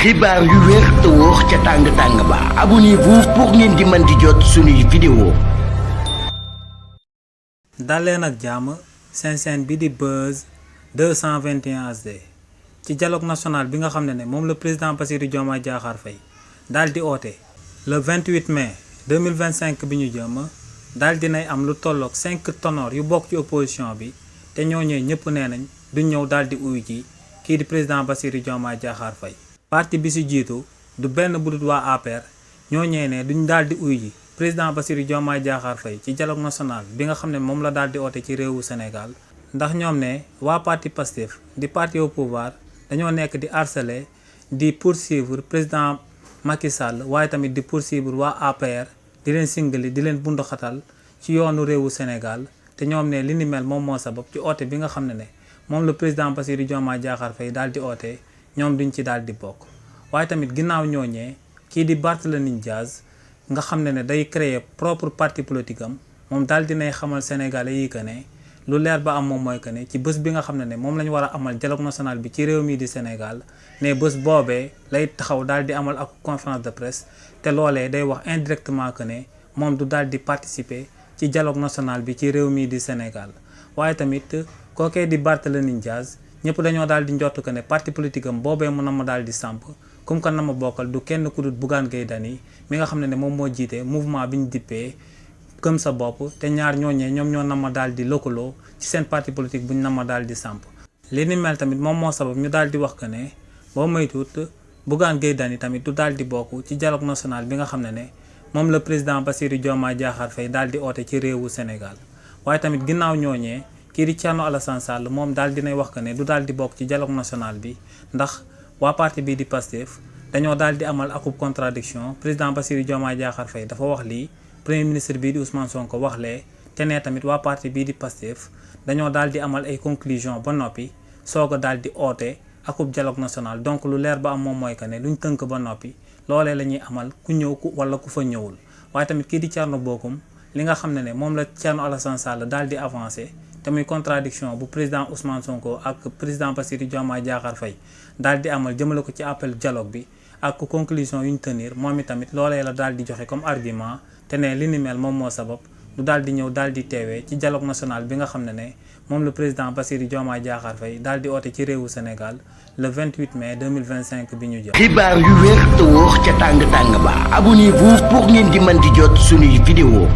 xibaar yu wér te wóor ca tàng-tàng ba abonnez-vous pour ngeen di mën di jot suñuy vidéo. daleen ak jàmm seen chaîne bi di Buzz 221 HD ci dialogue national bi nga xam ne moom la président Bassirou Diomaye Diakhar Faye daal di oote le 28 mai 2025 bi ñu jëm daal dinay am lu tolloog 5 ténors yu bokk ci opposition bi te ñooñee ñëpp nee nañ duñ ñëw daal di uyu ji kii di président Bassirou Diomaye Diakhar Faye. parti bi ci jiitu du benn budut waa APR ñooñee ne duñ daal di uyu ji président Bassirou Diomaye Diakhar Faye ci dialogue national bi nga xam ne moom la daal di oote ci réewu Sénégal ndax ñoom ne waa parti Pastef di parti au pouvoir dañoo nekk di harceler di poursuivre président Macky Sall waaye tamit di poursuivre waa APR di leen singali di leen bunduxatal ci yoonu réewu Sénégal te ñoom ne li ni mel moom moo sabab ci oote bi nga xam ne moom la président Bassirou Diomaye Diakhar Faye daal di oote ñoom duñ ci daal di bokk. waaye tamit ginnaaw ñooñee kii di Barthélémy Dias nga xam ne day créer propre parti politique am moom daal dinay xamal Sénégalais yi que ne lu leer ba am moom mooy que ne ci bés bi nga xam ne moom la ñu war a amal dialogue national bi ci réew mi di Sénégal ne bés boobee lay taxaw daal di amal ak conférence de presse te loolee day wax indirectement que ne moom du daal di participer ci dialogue national bi ci réew mi di Sénégal. waaye tamit kookee di Barthélémy Dias ñëpp dañoo daal di njort que ne parti politique am boobee mu na ma daal di samp comme que na ma bokkal du kenn ku dul Bougane Gueye Dany mi nga xam ne moom moo jiite mouvement bi ñu dippee gëm sa bopp te ñaar ñooñee ñoom ñoo na ma daal di lëkkaloo ci seen parti politique bu ñu na ma daal di samp. li ni mel tamit moom moo sabab ñu daal di wax que ne boo moytuwut Bougane Gueye Dany tamit du daal di bokk ci dialogue national bi nga xam ne moom la président Bassirou Diomaye Diakhar Faye daal di oote ci réewu Sénégal. waaye tamit ginnaaw ñooñee kii di Thierno Alassane Sall moom daal dinay wax que ne du daal di bokk ci dialogue national bi ndax waa parti bii di Pastef dañoo daal di amal akub contradiction président Bassirou Diomaye Diakhar Faye dafa wax lii premier ministre bii di Ousmane Sonko wax lee te ne tamit waa parti bii di Pastef dañoo daal di amal ay conclusion ba noppi soog a daal di oote akub dialogue national donc lu leer ba am moom mooy que ne luñ tënk ba noppi loolee la ñuy amal ku ñëw ku wala ku fa ñëwul. waaye tamit kii di Thierno Bocoum li nga xam ne moom la Thierno Alassane Sall daal di avancé te muy contradiction bu président Ousmane Sonko ak président Bassirou Diomaye Diakhar Faye daal di amal jëmale ko ci appel dialogue bi ak conclusion yu ñu tenir moom itamit loolee la daal di joxe comme argument te ne li ni mel moom moo sabab du daal di ñëw daal di teewee ci dialogue national bi nga xam ne moom le président Bassirou Diomaye Diakhar Faye daal di oote ci réewu Sénégal le 28 mai 2025 bi ñu jëm. xibaar yu wér te wóor ca tàng-tàng ba abonnez-vous pour ngeen di mën di jot suñuy vidéo.